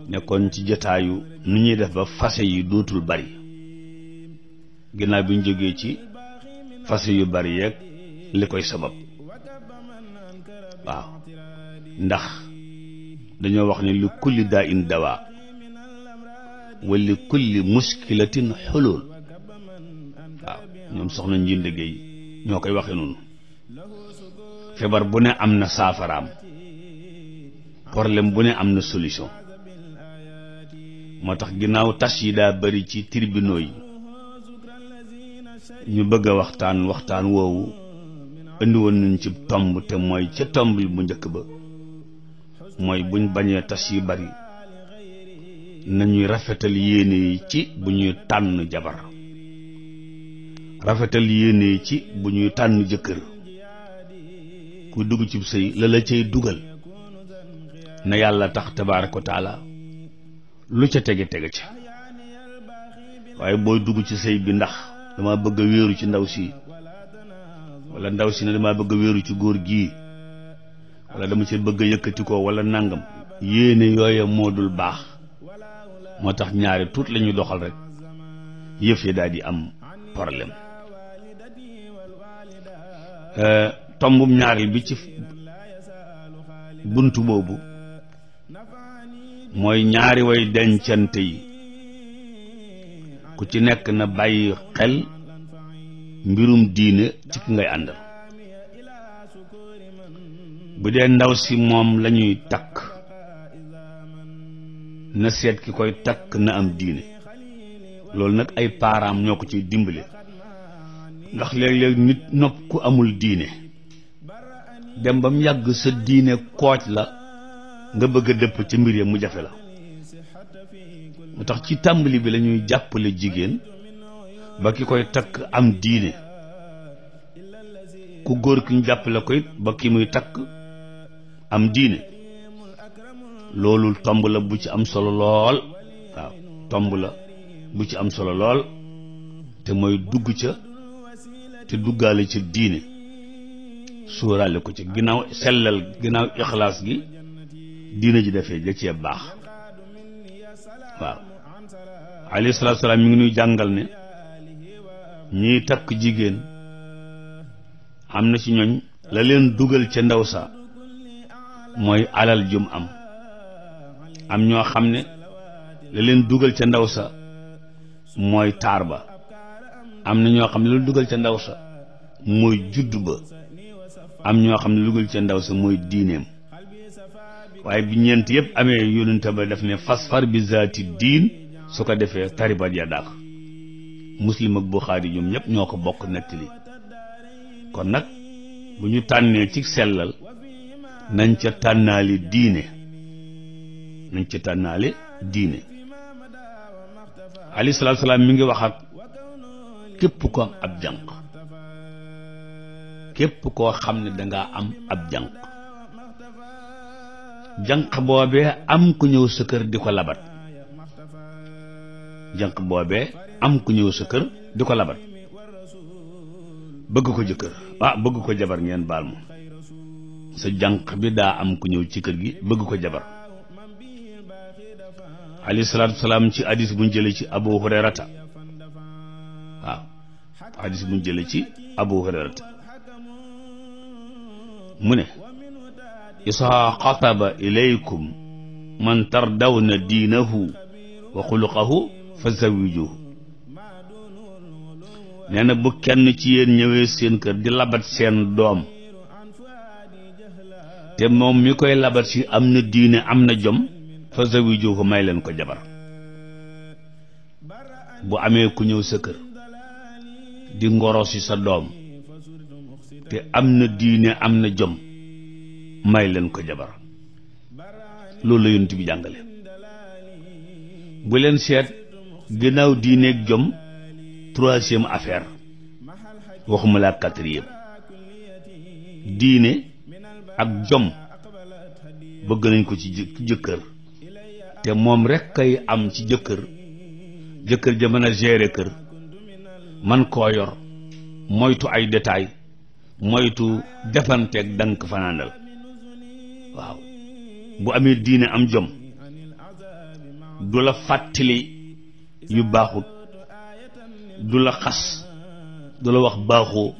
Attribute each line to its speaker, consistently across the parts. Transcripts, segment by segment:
Speaker 1: nekkoon ci jotaayu nu ñuy def ba fase yi dootul bari ginnaaw bi ñu jógee ci fase yu bari yeeg li koy sabab waaw ndax dañoo wax ne li kulli daa in dawaa wa li kulli muskilatin xulul waaw ñoom soxna Njinde Géey ñoo koy waxe noonu feebar bu ne am na saafaraam problème bu ne am na solution moo tax ginnaaw tas yi daa bari ci tribunaux yi ñu bëgg a waxtaan woowu indi woon nañ ci tomb te mooy ca tomb bu njëkk ba mooy buñ bañee tas yi bari nañuy rafetal yéene yi ci bu ñuy tànn jabar rafetal yéene yi ci bu ñuy tànn jëkkër ku dugg ci sëy la cay dugal na yàlla tax tabaaraka wa taala lu ca tege ca waaye booy dugg ci sëy bi ndax dama bëgg a wéeru ci ndaw si wala ndaw si ne dama bëgg a wéeru ci góor gii wala dama ci bëgg a yëkkati ko wala nangam yéene yooya moo dul baax moo tax ñaari tuut la ñuy doxal rek yëf yi daal di am problème tombum ñaareel bi ci buntu boobu mooy ñaari way dencante yi ku ci nekk na bàyyi xel mbirum diine ci ki ngay àndal bu dee ndaw si moom lañuy takk na seet ki koy takk na am diine loolu nag ay parents ñoo ko ciy dimbale ndax léeg-léeg nit nopp ku amul diine dem ba mu yàgg sa diine kooj la nga bëgg a dëpp ci mbir ya mu jafe la moo tax ci tàmbali bi lañuy jàppale jigéen ba ki koy takk am diine ku góor ki ñu jàppale ko it ba ki muy takk am diine loolu tomb la bu ci am solo lool waaw tomb la bu ci am solo lool te mooy dugg ca te duggaale ca diine sóoraale ko ci ginnaaw sellal ginnaaw ixlaas gi diine ji defee da cee baax waaw alayhi salaatu salaam mi ngi nuy jàngal ne ñiy takk jigéen am na ci ñooñ la leen dugal ca ndaw sa mooy alal jum am ñoo xam ne la leen dugal ca ndaw sa mooy taar ba am na ñoo xam ne la dugal ca ndaw sa mooy juddu ba am ñoo xam ne lu dugal ca ndaw sa mooy diineem waaye bi ñeent yëpp amee yónnente ba def ne fasfar bi zaati diin su ko defee taribat ya dàq Muslim ak Buxaari ñoom ñëpp ñoo ko bokk nettali kon nag bu ñu tànnee ci sellal nañ ca tànnaale diine alayhi salaatu salaam mi ngi wax ak képp ko am ab jànq képp koo xam ne dangaa am ab jànq boobee am ku ñëw sa kër di ko labat jànq boobee am ku ñëw sa kër di ko labat bëgg ko jëkkër bëgg ko jabar ngeen baal ma sa jànq bi daa am ku ñëw ci kër gi bëgg ko jabar alayhi salaatu wasalaam ci hadis bu ñu jëlee ci Abu Hurayrata hadis bu ñu jëlee ci Abu Hurayrata mu ne isaa xataba ilaykum man tardawna diinahu wa xuluqahu fa zawijuhu nee na bu kenn ci yéen ñëwee seen kër di labat seen doom te moom mi koy labat si am na diine am na jom fa zawijuhu may leen ko jabar bu amee ku ñëw sa kër di ngoro si sa doom te am na diine am na jom may leen ko jabar loolu la yonent bi jàngale bu leen seet ginnaaw diine ak jom troisième affaire waxuma la quatrième diine ak jom bëgg nañ ko ci jëkkër te moom rekk kay am ci jëkkër ja mën a gérer kër man koo yor moytu ay détails moytu defanteeg dank fanaanal waaw bu amee diine am jom du la fàttali yu baaxut, du la xas, du la wax baaxoo,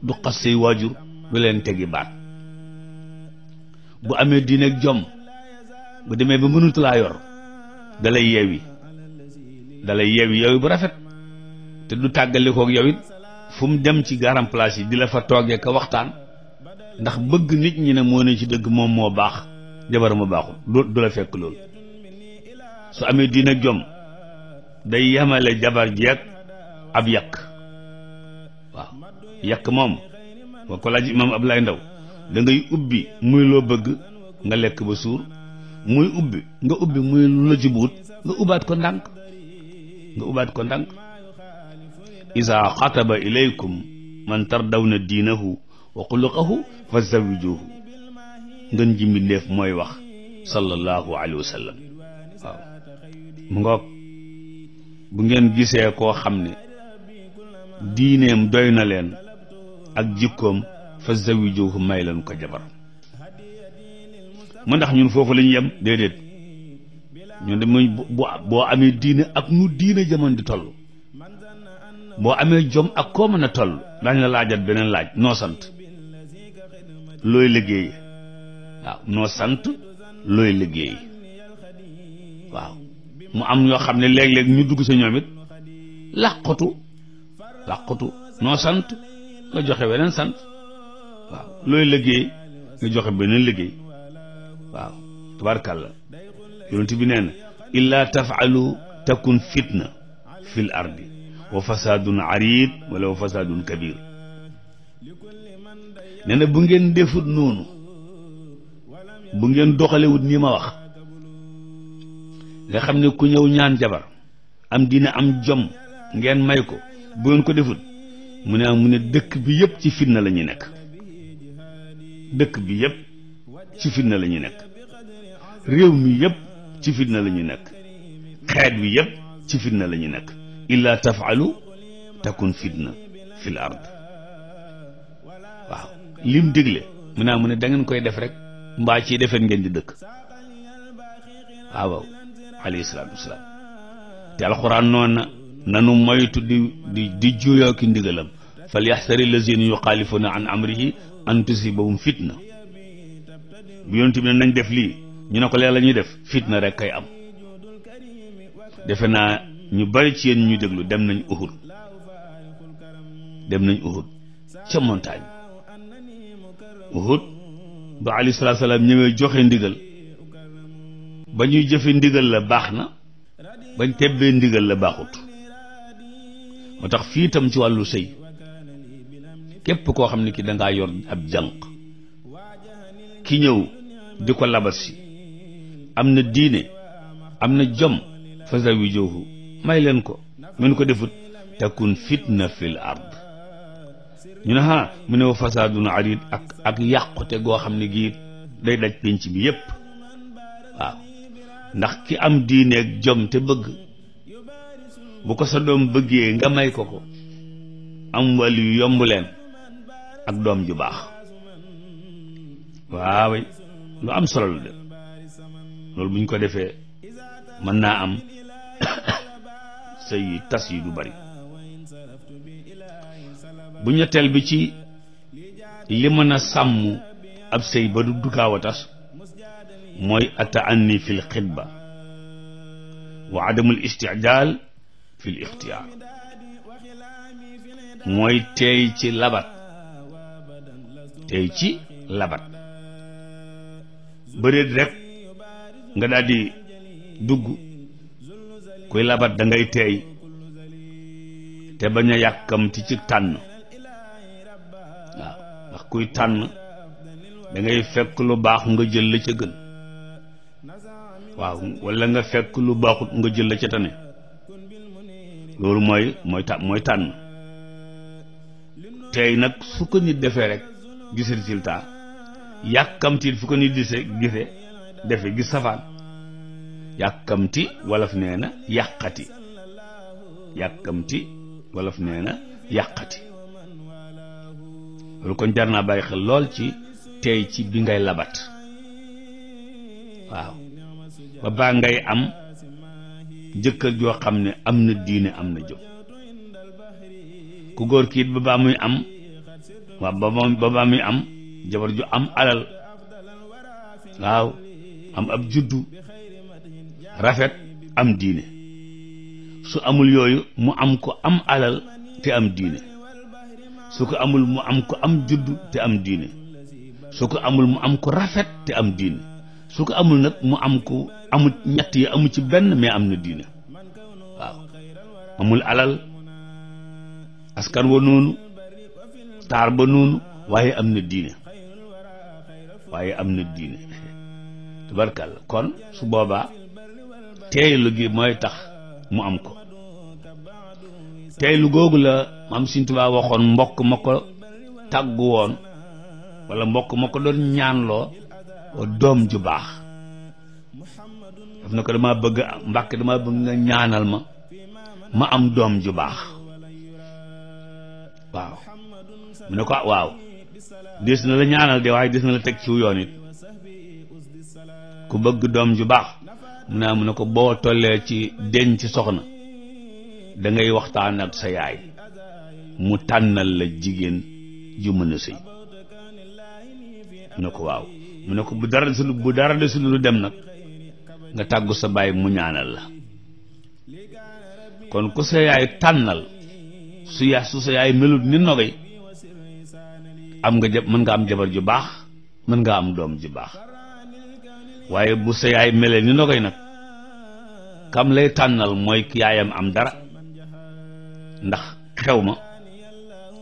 Speaker 1: du xas say waajur, du leen tegi baat. bu amee diine ak jom, bu demee ba mënatu laa yor, dalay yeewi yeewi bu rafet, te du tàggalikook yow it fu mu dem ci garam place yi di la fa toogee ka waxtaan, ndax bëgg nit ñi ne moo ne ci dëgg, moom moo baax, jabar ma baaxul, du la fekk loolu. su amee diine ak jom day yemale jabar jeeg ab yàq. waaw yàq moom boo ko laaj imaam Abdoulaye Ndaw, da ngay ubbi muy loo bëgg nga lekk ba suur, muy ubbi nga ubbi muy lu la jubuut nga ubbaat ko ndànk. isa xataba ilaykum man tardawna diinahu wa xuluqahu fa zawijuhu. ngën ji mbindéef mooy wax sallallahu alayhi wa sallam. waaw mu ngoog, bu ngeen gisee koo xam ne diineem doy na leen ak jikkoom, fa zawijuhu may leen ko jabar. mu ndax ñun foofu la ñu yem? déedéet, ñun de muy boo amee diine ak nu diine jamono di toll, boo amee jom ak koo mën a toll, daañu la laajat beneen laaj: noo sant, looy liggéey? waaw noo sant, looy liggéey? waaw mu am ñoo xam ne léeg-léeg ñu dugg sa ñoom it làqatu noo sant, nga joxe weneen sant. waaw looy liggéey, nga joxe beneen liggéey. waaw tabarkàlla, yonent bi nee na: illaa tafaalu takun fitna fil ardi wa fasaadun arid wala wa fasaadun kabir. nee na bu ngeen defut noonu, bu ngeen doxalewut nii ma wax, nga xam ne ku ñëw ñaan jabar am dina am jom ngeen may ko, bu ngeen ko defut, mu ne dëkk bi yëpp ci fitna la ñuy nekk. dëkk bi yëpp ci fitna la ñuy nekk, réew mi yëpp ci fitna la ñuy nekk, xeet bi yëpp ci fitna la ñuy nekk. illa tafalu takun fitna fil ard. waaw lim digle mu ne da ngeen koy def rek, mbaa ci defet ngeen di dëkk. waaw alayhi salaatu wasalaam. te alxuraan noon na nanu moytu di juyoo ki ndigalam, fal yaxsari lazina yuxaalifuna an amrihi an tusibahum fitna. bu yonent bi ne nañ def lii, ñu ne ko lee la ñuy def, fitna rek kay am. defe naa ñu bari ci yéen ñu déglu dem nañ Uhud ca montagne Uhud ba alayhi salaatu salaam ñëwee joxe ndigal, ba ñuy jëfe ndigal la baax na, bañ tebbee ndigal la baaxut. moo tax fii itam ci wàllu sëy, képp koo xam ne ki dangaa yor ab jànq, ki ñëw di ko labat si am na diine, am na jom, fa zawijuhu may leen ko. mën ko defut takun fitna fil ard. ñu ne mu ne wa fasaadun arid, ak yàqute goo xam ne gii day daj pénc bi yépp. waaw ndax ki am diine ak jom te bëgg, bu ko sa doom bëggee nga may ko am wàllu yu yomb leen ak doom ju baax. waaw lu am solo la de loolu bu ñu ko defee mën naa am sëy tas yi du bari. bu ñetteel bi ci li mën a sàmm ab sëy ba du gaaw a tas mooy ataanni fil xitba wa adamul istijaal fil ixtiyaar. mooy teey ci labat bëreet rek nga daldi dugg. kuy labat da ngay teey te bañ a yàkkamti ci tànn. waaw ndax kuy tànn da ngay fekk lu baax nga jël la ca gën. waaw walla nga fekk lu baaxut nga jël la ca tane. loolu mooy tànn. tey nag su ko nit defee rek gis résultat, yàkkamti fu ko nit defe gis safaan. yàkkamti wolof nee na yàqati. loolu kon jar naa bàyyi xel lool ci tey ci bi ngay labat. waaw ba baa ngay am jëkkër joo xam ne am na diine am na jom. ku góor ki it ba baa muy am waaw ba baa muy am jabar ju am alal waaw am ab juddu rafet am diine. su amul yooyu mu am ko am alal te am diine, su ko amul mu am ko am juddu te am diine, su ko amul mu am ko rafet te am diine, su ko amul nag mu am ko amul ñett yi amu ci benn mais am na diine. waaw amul alal askan wa noonu taar ba noonu waaye am na diine, tubarkalla. kon su boobaa teeylu gi mooy tax mu am ko. teeylu googu la maam Sëriñ Tuubaa waxoon mbokk ma ko tàggu woon wala mbokk ma ko doon ñaanloo doom ju baax. daf na ko dama bëgg Mbàkke dama bëgg nga ñaanal ma am doom ju baax. waaw mu ne ko waaw des na la ñaanal de waaye des na la teg ci yoon it. ku bëgg doom ju baax mu ne ko boo tollee ci denc soxna da ngay waxtaan ak sa yaay mu tànnal la jigéen ju mën a sëy. mu ne ko waaw mu ne ko bu dara desul lu dem nag nga tàggu sa baay mu ñaanal la. kon ku sa yaay tànnal su sa yaay melut ni nogay mën nga am jabar ju baax, mën nga am doom ju baax. waaye bu sa yaay melee ni nogay nag kam lay tànnal mooy ki yaayam am dara ndax xew ma.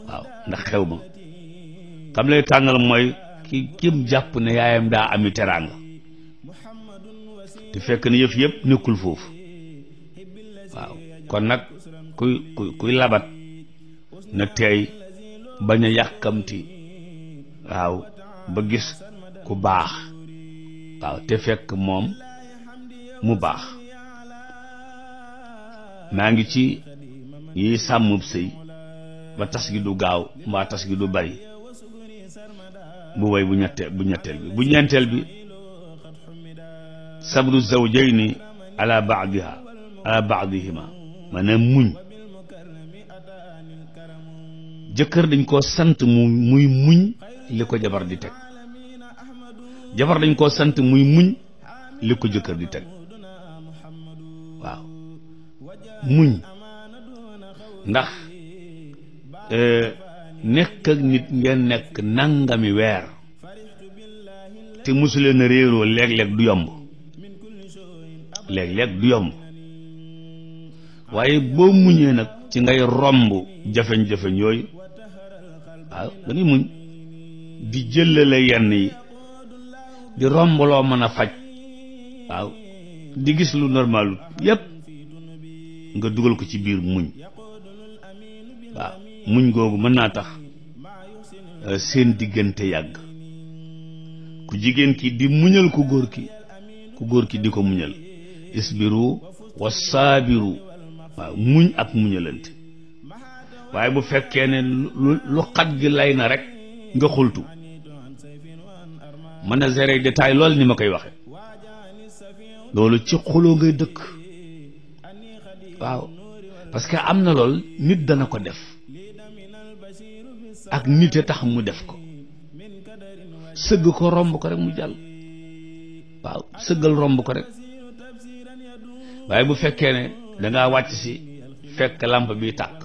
Speaker 1: waaw ndax xew ma kam lay tànnal mooy kim jàpp ne yaayam daa ami teraanga te fekk na yëf yëpp nekkul foofu. waaw kon nag kuy labat na teey bañ a yàkkamti waaw ba gis ku baax waaw te fekk moom mu baax. maa ngi ci yi sàmmub sëy ba tas gi du gaaw mbaa tas gi du bari bu way bu ñeenteel bi sabru zawjayni ala ba'dihima maanaam muñ. jëkkër dañ koo sant muy muñ li ko jabar di teg, jabar dañ koo sant muy muñ li ko jëkkër di teg. waaw muñ ndax nekk ak nit ngeen nekk nangami weer te mosuleen a réeroo léeg-léeg du yomb waaye boo muñee nag ci ngay romb jafeñ-jafeñ yooyu. waaw da ngay muñ di jëlale yenn yi di romb loo mën a faj. waaw di gis lu normal yépp nga dugal ko ci biir muñ. waaw muñ googu mën naa tax seen diggante yàgg. ku jigéen ki di muñal ku góor ki di ko muñal. isbiru wa saabiru. waaw muñ ak muñalante. waaye bu fekkee ne lu xat gi lay na rek nga xultu mën a gérer détail lool ni ma koy waxe loolu ci xuloo ngay dëkk. waaw parce que am na lool nit dana ko def ak nite tax mu def ko sëgg ko romb ko rek mu jàll. waaw sëggal romb ko rek. waaye bu fekkee ne dangaa wàcc si fekk lampe bi tàkk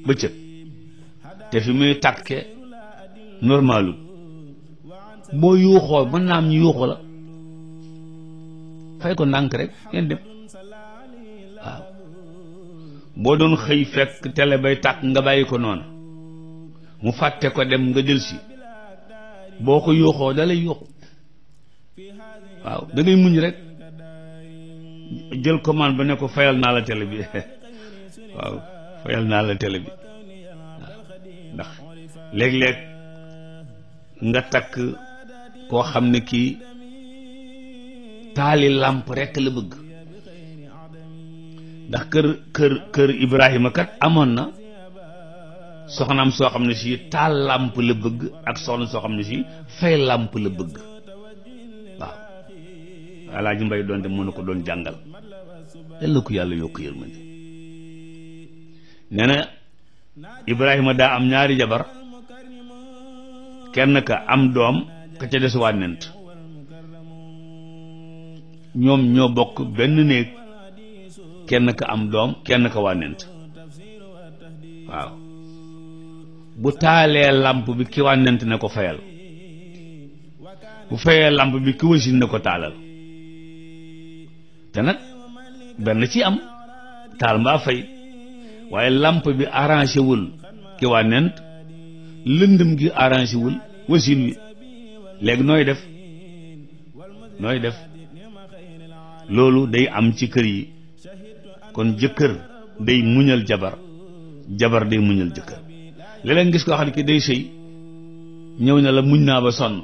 Speaker 1: bëccëg te fi muy tàkke normalu boo yuuxoo mën naa am ñu yuuxu la fay ko ndànk rek ngeen dem. waaw boo doon xëy fekk télé bay tàkk nga bàyyi ko noonu mu fàtte ko dem nga jël si boo ko yuuxoo da lay yuuxu. waaw da ngay muñ rek jël commande ba ne ko fayal naa la télé bi waaw fayal naa la télé bi. ndax léeg-léeg nga takk koo xam ne kii taali làmp rekk la bëgg. ndax kër Ibrahima kat amoon na soxnaam soo xam ne si taal làmp la bëgg ak soxna soo xam ne si fay làmp la bëgg. Alaaji Mbay doon de mënu ko doon jàngal yàlla ko yàlla yokk yërmande nee na Ibrahima daa am ñaari jabar kenn ka am doom ka ca des wànnent ñoom ñoo bokk benn néeg kenn ka am doom kenn ka wànnent waaw bu taalee làmp bi ki wànnent ne ko fayal bu fayee làmp bi ki wasin ne ko taalal te nag benn ci am taal mbaa fay waaye làmp bi arrangé wul ki wànnent lëndëm gi arrangé wul wasin wi léegi nooy def loolu day am ci kër yi kon jëkkër day muñal jabar day muñal jëkkër léeg-léeg gis koo xam ne ki day sëy ñëw na la muñ naa ba sonn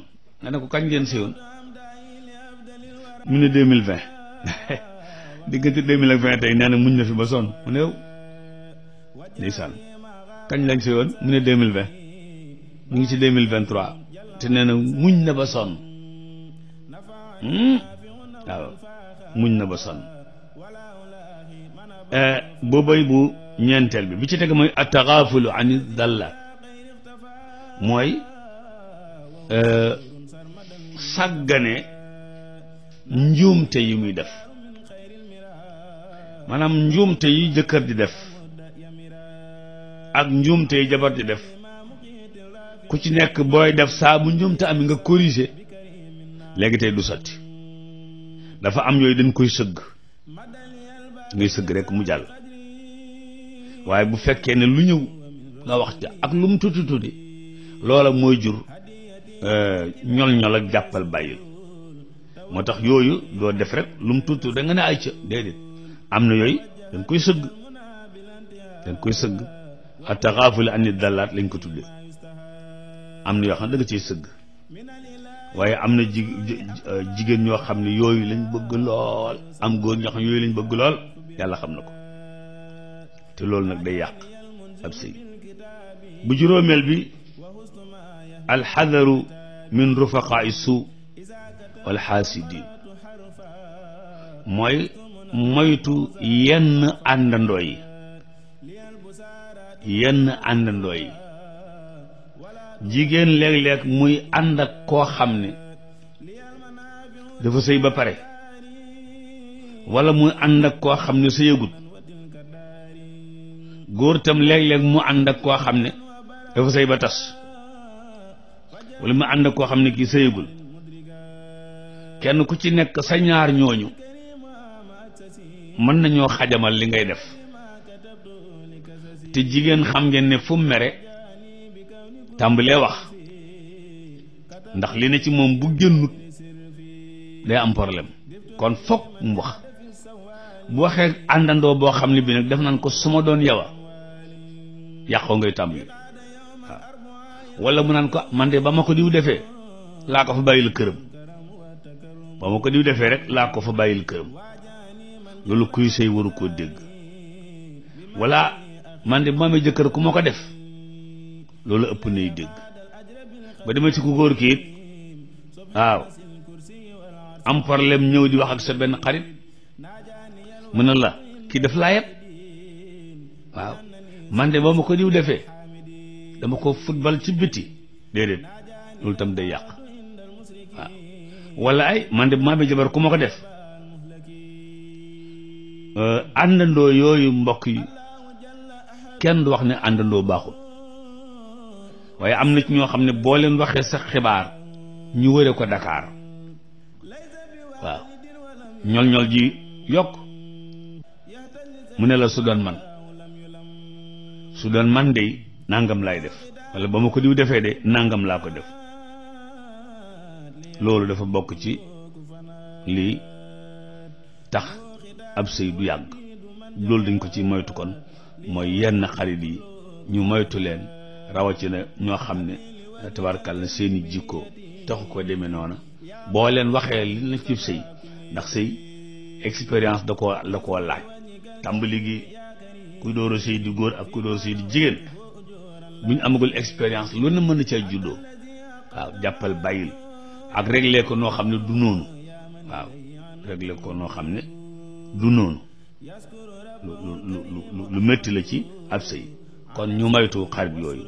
Speaker 1: nga ne ko kañ ngeen sëyoon mu ne 2020 diggante 2020 tey nee na muñ na fi ba sonn mu ne yow ndeysaan kañ lañ sëyoon mu ne 2020 mu ngi ci 2023 te nee na muñ na ba sonn waaw muñ na ba sonn boobay bu ñeenteel bi ci teg mooy at-taghafulu ani dalla mooy sàggane njuumte yi muy def maanaam njuumte yi jëkkër di def ak njuumte yi jabar di def ku ci nekk booy def saa bu njuumte am nga corriger léegi tey du sotti dafa am yooyu dañ koy sëgg ngay sëgg rek mu jàll waaye bu fekkee ne lu ñëw nga wax ca ak lu mu tuuti loola mooy jur ñol-ñol ak jàppal bàyyil moo tax yooyu doo def rek lu mu tuuti da nga ne ay ca déedéet am na yooyu dañ koy sëgg at-taghaful ani dallaat lañ ko tuddee am na yoo xam ne da nga ciy sëgg waaye am na jigéen ñoo xam ne yooyu lañ bëgg lool am góor ñoo xam ne yooyu lañ bëgg lool yàlla xam na ko te loolu nag day yàq ab sëy bu juróomeel bi alxadaru min rufaqaa'i suu wal xaasidin mooy moytu yenn àndandoo yi jigéen léeg-léeg muy ànd ak koo xam ne dafa sëy ba pare wala muy ànd ak koo xam ne sëyagut góor tam léeg-léeg mu ànd ak koo xam ne dafa sëy ba tas wala mu ànd ak koo xam ne kii sëyagul kenn ku ci nekk sa ñaar ñooñu mën nañoo xajamal li ngay def te jigéen xam ngeen ne fu mere tàmbalee wax ndax li ne ci moom bu génnut day am problème kon fokk mu wax bu waxee àndandoo boo xam ne bi nag def nañ ko su ma doon yawa yàqoo ngay tàmbali waaw wala mu naan ko man de ba ma ko diw defee laa ko fa bàyyil këram ba ma ko diw defee rek laa ko fa bàyyil këram loolu kuy sëy waru koo dégg wala man de bu ma amee jëkkër ku ma ko def loolu ëpp nay dégg ba demee ci ku góor ki it waaw am problème ñëw di wax ak sa benn xarit mu ne la kii def laa yëpp waaw man de ba ma ko diw defee dama ko football ci biti déedéet loolu tam day yàq waaw wala ay man de bu ma amee jabar ku ma ko def àndandoo yooyu mbokk yi kenn du wax ne àndandoo baaxul waaye am na ci ñoo xam ne boo leen waxee sa xibaar ñu wëre ko Dakar waaw ñol-ñol ji yokk mu ne la su doon man de nangam laay def wala ba ma ko diw defee de nangam laa ko def loolu dafa bokk ci lii tax ab sëy du yàgg loolu dañ ko ci moytu kon mooy yenn xarit yi ñu moytu leen rawatina ñoo xam ne tabarkàlla seeni jikko taxu ko demee noona boo leen waxee li na ci sëy ndax sëy expérience la koo laaj tàmbali gi kuy door a sëy di góor ak kuy door a sëy di jigéen buñ amagul expérience lu ne mën na ca juddoo waaw jàppal bàyyil ak réglé ko noo xam ne du noonu waaw régler ko noo xam ne du noonu lu métti la ci ab sëy. kon ñu moytu xarit yooyu.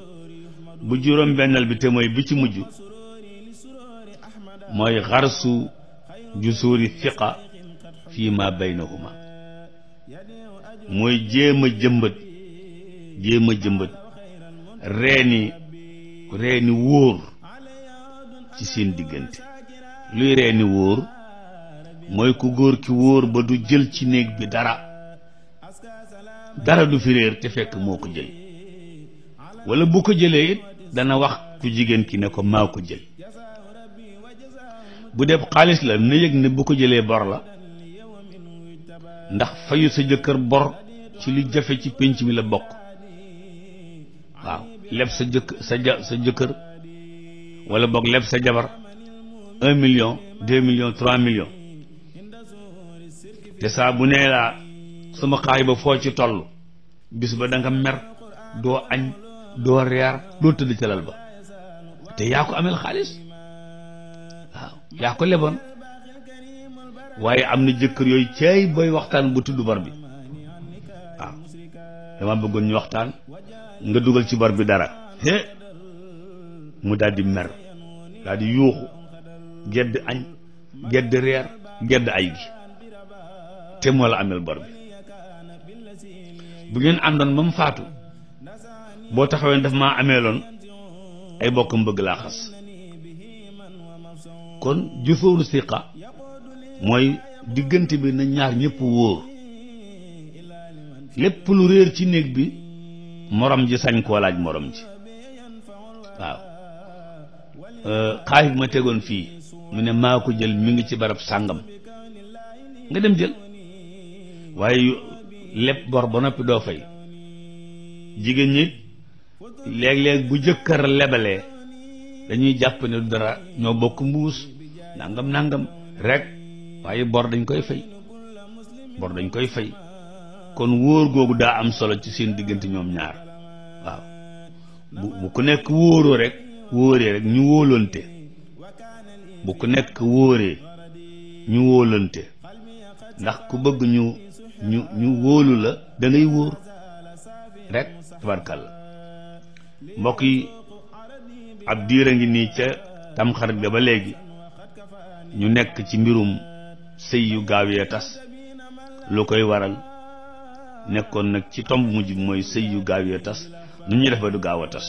Speaker 1: bu juróom bennal bi te mooy bi ci mujj mooy xarsu jusuuri fiqa fii ma baynahuma, mooy jéem a jëmbat reeni wóor ci seen diggante. luy reeni wóor mooy ku góor ki wóor ba du jël ci néeg bi dara du fi réer te fekk moo ko jël, wala bu ko jëlee it dana wax ku jigéen ki ne ko maa ko jël. bu dee xaalis la na yëg ne bu ko jëlee bor la, ndax fayu sa jëkkër bor ci li jafe ci pénc mi la bokk. waaw leb sa jëkkër wala boog leb sa jabar 1 million 2 millions 3 millions, te saa bu nee laa sama xaay ba foo ci toll, bis ba da nga mer, doo añ doo reer doo tëdd ca lal ba, te yaa ko amel xaalis. waaw yaa ko leboon. waaye am na jëkkër yooyu cay booy waxtaan bu tudd bor bi. waaw dama bëggoon ñu waxtaan nga dugal ci bor bi dara mu daldi mer, daldi yuuxu, gedd añ gedd reer gedd ay gi, te moo la amel bor bi. bu ngeen àndoon ba mu faatu, boo taxawee daf maa ameeloon, ay bokkam bëgg laa xas. kon jusóoru siqa mooy diggante bi na ñaar ñëpp wóor. lépp lu réer ci néeg bi morom ji sañ koo laaj morom ji. waaw xaalis bi ma tegoon fii mu ne maa ko jël mi ngi ci barab sàngam, nga dem jël. waaye lépp bor ba noppi doo fay. jigéen ñi léeg-léeg bu jëkkër lebalee dañuy jàpp ne du dara, ñoo bokk mbuus nangam rek, waaye bor dañ koy fay. kon wóor googu daa am solo ci seen diggante ñoom ñaar. waaw bu ku nekk wóoree rek ñu wóolante. bu ku nekk wóoree ñu wóolante, ndax ku bëgg ñu wóolu la da ngay wóor rek. tabarkalla mbokk yi, ab diir a ngi nii ca tamxarit ga ba léegi ñu nekk ci mbirum sëy yu gaaw yee tas. lu koy waral nekkoon nag ci tomb mujj mooy sëy yu gaaw yee tas, nu ñuy def ba du gaaw a tas.